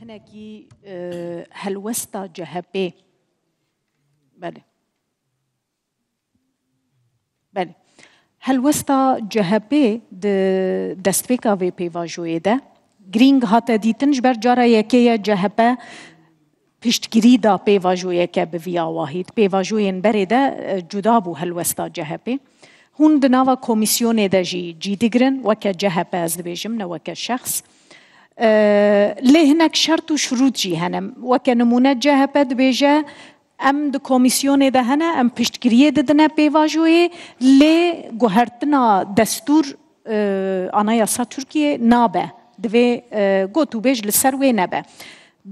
Hinekî helwesta CHPê belê belê helwesta CHPê di destpêka vê pêvajoyê de girîng hate dîtin ji ber cara yekê ye CHP piştgirî da pêvajoyeke bi vî awahî. Di pêvajoyên berê de cuda bû helwesta CHPê. Hûn di nava komîsyonê de jî cî digirin weke CHP ez dibêjim ne weke şexs. Lê hinek şert û şirût jî hene. Weke nimûne CHP dibêje em di komîsyonê de hene, em piştgiriyê didine pêvajoyê lê guhertina destûr anayasa Tirkiyê nabe. Divê gotûbêj li ser wê nebe.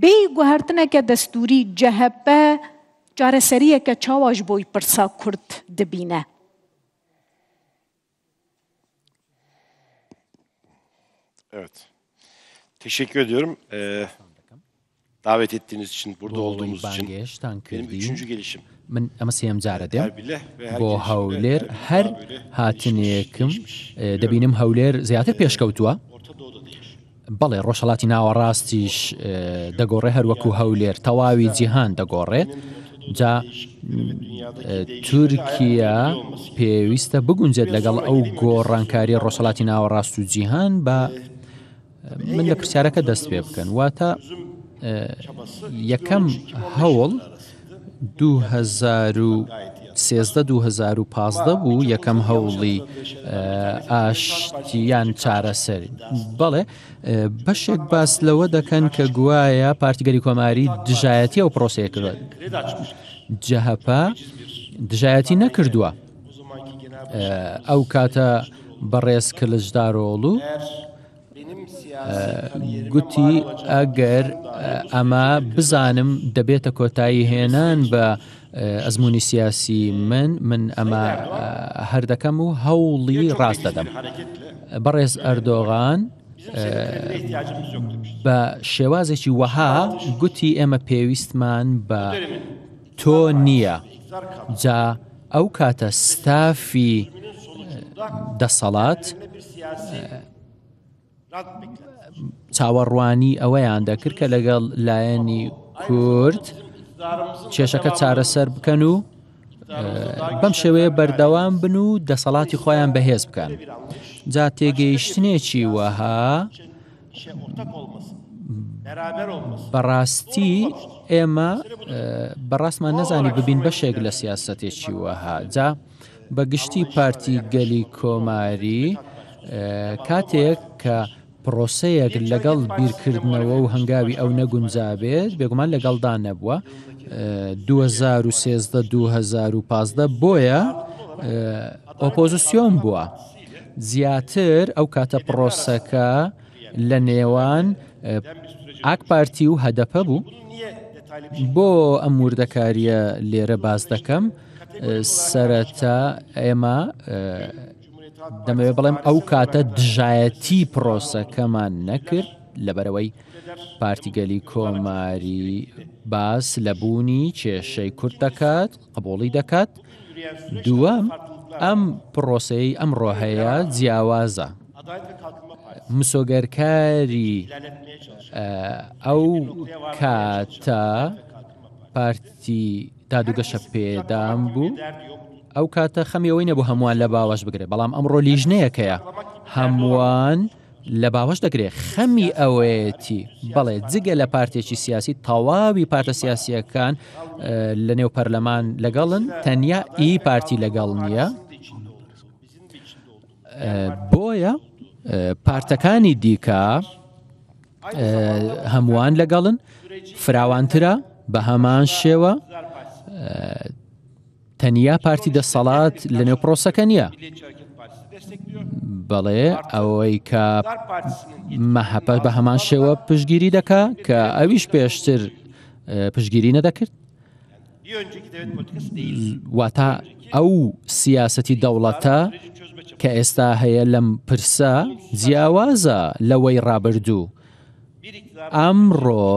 Bêyî guhertineke destûrî CHP çareseriyeke çawa ji bo pirsa Kurd dibîne? Evet. Teşekkür ediyorum. Ee, davet ettiğiniz için, burada بۆ ئەوەی olduğumuz için. بانگهێشتان Benim کردین üçüncü gelişim. من ئەمە سێیەم جارە دێم Erbil'e ve her بۆ gelişimde هەولێر Erbil هەر daha böyle gelişmiş, هاتنێکم gelişmiş. اه، Biliyorum. دەبینم هەولێر زیاتر پێشکەوتووە Orta Doğu'da değişiyor. بەڵێ ڕۆژهەڵاتی ناوەڕاستیش دەگۆڕێ هەروەکو هەولێر تەواوی جیهان دەگۆڕێت جا تورکیا پێویستە بگونجێت لەگەڵ ئەو گۆڕانکاری ڕۆژهەڵاتی ناوەڕاست و جیهان بە من لە پرسیارەکە دەست پێ بکەن واتە یەکەم هەوڵ 2013 2015 بوو یەکەم هەوڵی ئاشتیان چارەسەری بەڵێ بەشێک باس لەوە دەکەن کە گوایە پارتی گەلی کۆماری دژایەتی ئەو پرۆسەیە کردووە جەهەپە دژایەتی نەکردووە ئەو کاتە بەڕێز کلچدارۆڵو گوتی ئەگەر ئەمە بزانم دەبێتە کۆتایی هێنان بە ئەزمموی سیاسی من من ئەمە هەر دەکەم و هەوڵی ڕاست دەدەم. بەڕێز ئەردۆغان بە شێوازێکی وەها گوتی ئێمە پێویستمان بە تۆ نییە. جا ئەو کاتە ستافی دەسەڵات چاوەڕوانی ئەوەیان دەکرد کە لەگەڵ لایەنی کورد کێشەکە چارەسەر بکەن و بەم شێوەیە بەردەوام بن و دەسەڵاتی خۆیان بەهێز بکەن. جا تێگەیشتنێکی وەها بەڕاستی ئێمە بەڕاستمان نەزانی ببین بەشێک لە سیاسەتێکی وەها جا بە گشتی پارتی گەلی کۆماری کاتێک کە پرۆسەیەک لەگەڵ بیرکردنەوە و هەنگاوی ئەو نەگونجابێت بێگومان لەگەڵدا نەبووە 2013 2015 بۆیە ئۆپۆزیسیۆن بووە زیاتر ئەو کاتە پرۆسەکە لە نێوان ئاک پارتی و هەدەپە بوو بۆ ئەم وردەکاریە لێرە باس دەکەم سەرەتا ئێمە دەمەوێت بڵێم ئەو کاتە دژایەتی پرۆسەکەمان نەکرد لەبەرەوەی پارتی گەلی کۆماری باس لە بوونی کێشەی کورد دەکات قبوڵی دەکات دووەم ئەم پرۆسەی ئەمڕۆ هەیە جیاوازە مسۆگەرکاری ئەو کاتە پارتی دادوگەشە پێدان بوو ئەو کاتە خەمی ئەوەی نەبوو هەمووان لە باوەش بگرێت بەڵام ئەمڕۆ لیژنەیەکەیە هەمووان لە باوەش دەگرێت خەمی ئەوەیەتی بەڵێ جگە لە پارتێکی سیاسی تەواوی پارتە سیاسیەکان لە نێو پەرلەمان لەگەڵن تەنیا ئی پارتی لەگەڵ نییە بۆیە پارتەکانی دیکە هەمووان لەگەڵن فراوانترە بە هەمان شێوە تەنیا پارتی دەسەڵات لەنێو پرۆسەکە نییە. بەڵێ ئەوەی کە مەهەپە بە هەمان شێوە پشگیری دەکا کە ئەویش پێشتر پشگیری نەدەکرد واتە ئەو سیاسەتی دەوڵەتە کە ئێستا هەیە لەم پرسە جیاوازە لەوەی ڕابردوو ئەمڕۆ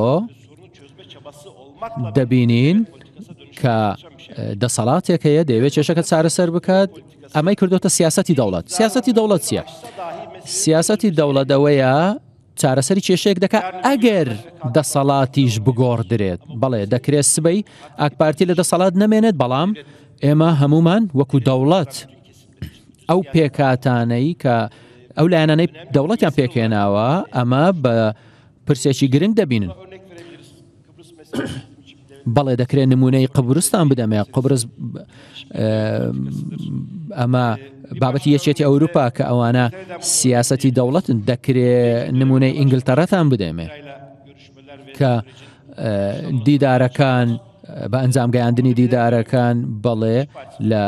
دەبینین کە دەسەڵاتێک هەیە دەیەوێت کێشەکە چارەسەر بکات ئەمەی کردوتە سیاستی دەوڵەت سیاستی دەوڵەت چییە؟ سیاستی دەوڵەت ئەوەیە. چارەسەری کێشەیەک دەکات ئەگەر دەسەڵاتیش بگۆڕدرێت. بەڵێ دەکرێت سبەی ئاکپارتی لە دەسەڵات نەمێنێت، بەڵام ئێمە هەمومان وەکو دەوڵەت ئەو پێکهاتانەی کە ئەو لایەنانەی دەوڵەتیان پێکهێناوە ئەمە بە پرسێکی گرنگ دەبینن. بەڵێ دەکرێت نمونەی قبرستان بدەمێ قبرس ئەمە بابەتی یەکێتی ئەوروپا کە ئەوانە سیاستی دەوڵەتن دەکرێ نمونەی ئینگلتەرەتان بدەمێ کە دیدارەکان بە ئەنجام گەیاندنی دیدارەکان بەڵێ لە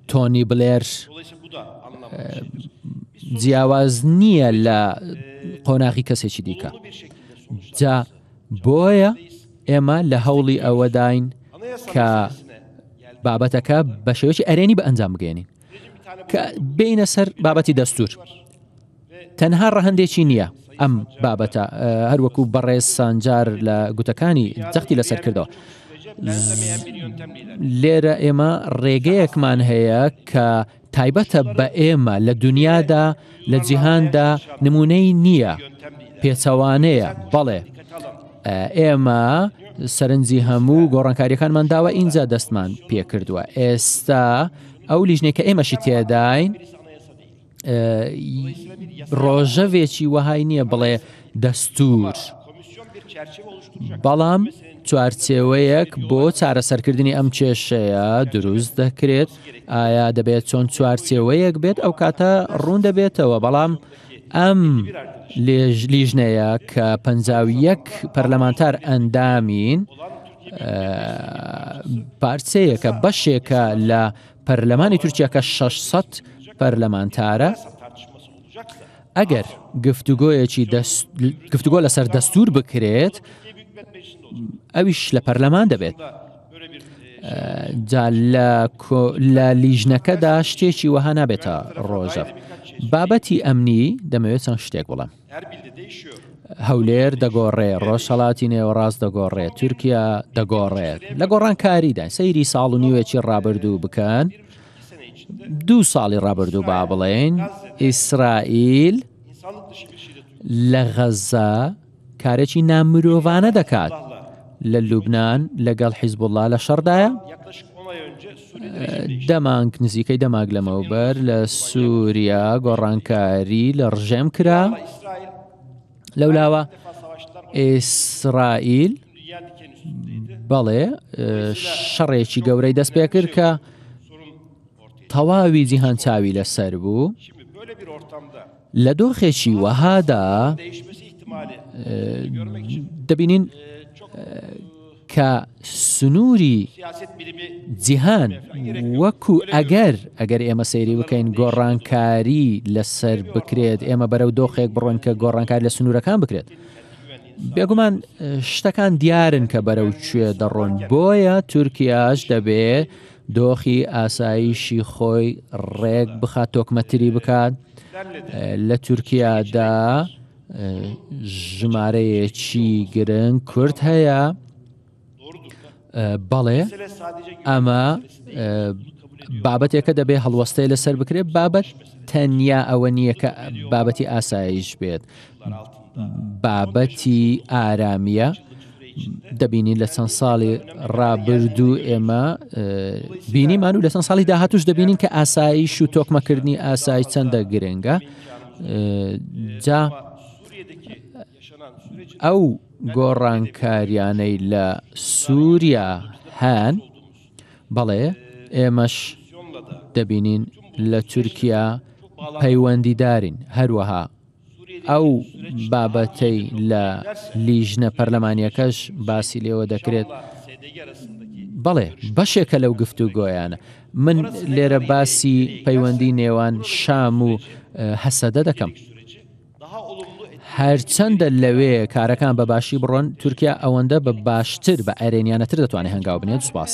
تۆنی بلێر جیاواز نییە لە قۆناغی کەسێکی دیکە جا بۆیە ئێمە لە هەوڵی ئەوەداین کە بابەتەکە بە شێوەیەکی ئەرێنی بە ئەنجام بگەێنین کە بینە سەر بابەتی دەستور تەنها ڕەهەندێکی نییە ئەم بابەتە هەروەکو بەڕێز سانجار لە گوتەکانی جەختی لەسەر کردەوە. لێرە ئێمە ڕێگەیەکمان هەیە کە تایبەتە بە ئێمە لە دنیادا لە جیهاندا نمونەی نییە پێچەوانەیە بەڵێ ئێمە سەرنجی هەموو گۆڕانکاریەکانمان داوە ئینجا دەستمان پێکردووە ئێستا ئەو لیژنێک کە ئێمەشی تێداین ڕۆژەڤێکی وەهای نییە بڵێ دەستور بەڵام چوارچێوەیەک بۆ چارەسەرکردنی ئەم کێشەیە دروست دەکرێت ئایا دەبێت چۆن چوارچێوەیەک بێت ئەو کاتە ڕوون دەبێتەوە بەڵام ئەم لیژنەیە کە 51 پەرلەمانتار ئەندامین پارچەیەکە بەشێکە لە پەرلەمانی تورکیا کە 600 پەرلەمانتارە، ئەگەر گفتوگۆیەکی گفتوگۆ لەسەر دەستور بکرێت ئەویش لە پەرلەمان دەبێت. جا لە لیژنەکەدا شتێکی وەها نابێتە ڕۆژە. بابەتی ئەمنی دەمەوێت چەند شتێک بڵێم. هەولێر دەگۆڕێ، ڕۆژهەڵاتی نێوەڕاست دەگۆڕێ، تورکیا دەگۆڕێت. لە گۆڕانکاریداین. سەیری ساڵ و نیوێکی ڕابردوو بکەن، دوو ساڵی ڕابردوو با بڵێین، ئیسرائیل لە غەززە کارێکی نامرۆڤانە دەکات. لە لوبناان لەگەڵ حیزبوڵڵا لە شەڕدایە. دە مانگ نزیکەی دە مانگ لەمەوبەر لە سووریا گۆڕانکاری لە ڕژێم کرا لەولاوە ئیسرائیل بەڵێ شەڕێکی گەورەی دەست پێ کرد کە تەواوی جیهان چاوی لەسەر بوو لە دۆخێکی وەهادا دەبینین کە سنووری جیهان وەکو ئەگەر ئەگەر ئێمە سەیری بکەین گۆڕانکاری لەسەر بکرێت ئێمە بەرەو دۆخێک بڕۆین کە گۆڕانکاری لە سنوورەکان بکرێت بێگومان شتەکان دیارن کە بەرەو کوێ دەڕۆن بۆیە تورکیاش دەبێ دۆخی ئاسایشی خۆی ڕێک بخات تۆکمەتری بکات لە تورکیادا ژمارەیەکی گرنگ کورد هەیە بەڵێ ئەمە بابەتێکە دەبێ هەڵوەستەی لەسەر بکرێت بابەت تەنیا ئەوە نییە کە بابەتی ئاسایش بێت بابەتی ئارامیە دەبینین لە چەند ساڵی ڕابردوو ئێمە بینیمان و لە چەند ساڵی داهاتوش دەبینین کە ئاسایش و تۆکمەکردنی ئاسایش چەندە گرنگە جا ئەو گۆڕانکاریانەی لە سووریا هەن بەڵێ ئێمەش دەبینین لە تورکیا پەیوەندیدارین هەروەها ئەو بابەتەی لە لیژنە پەرلەمانیەکەش باسی لێوە دەکرێت بەڵێ بەشێکە لەو گفتوگۆیانە من لێرە باسی پەیوەندی نێوان شام و هەسەدە دەکەم. هەرچەندە لەوێ کارەکان بە باشی بڕۆن تورکیا ئەوەندە بە باشتر بە ئەرێنیانەتر دەتوانێت هەنگاو بنێت سوپاس.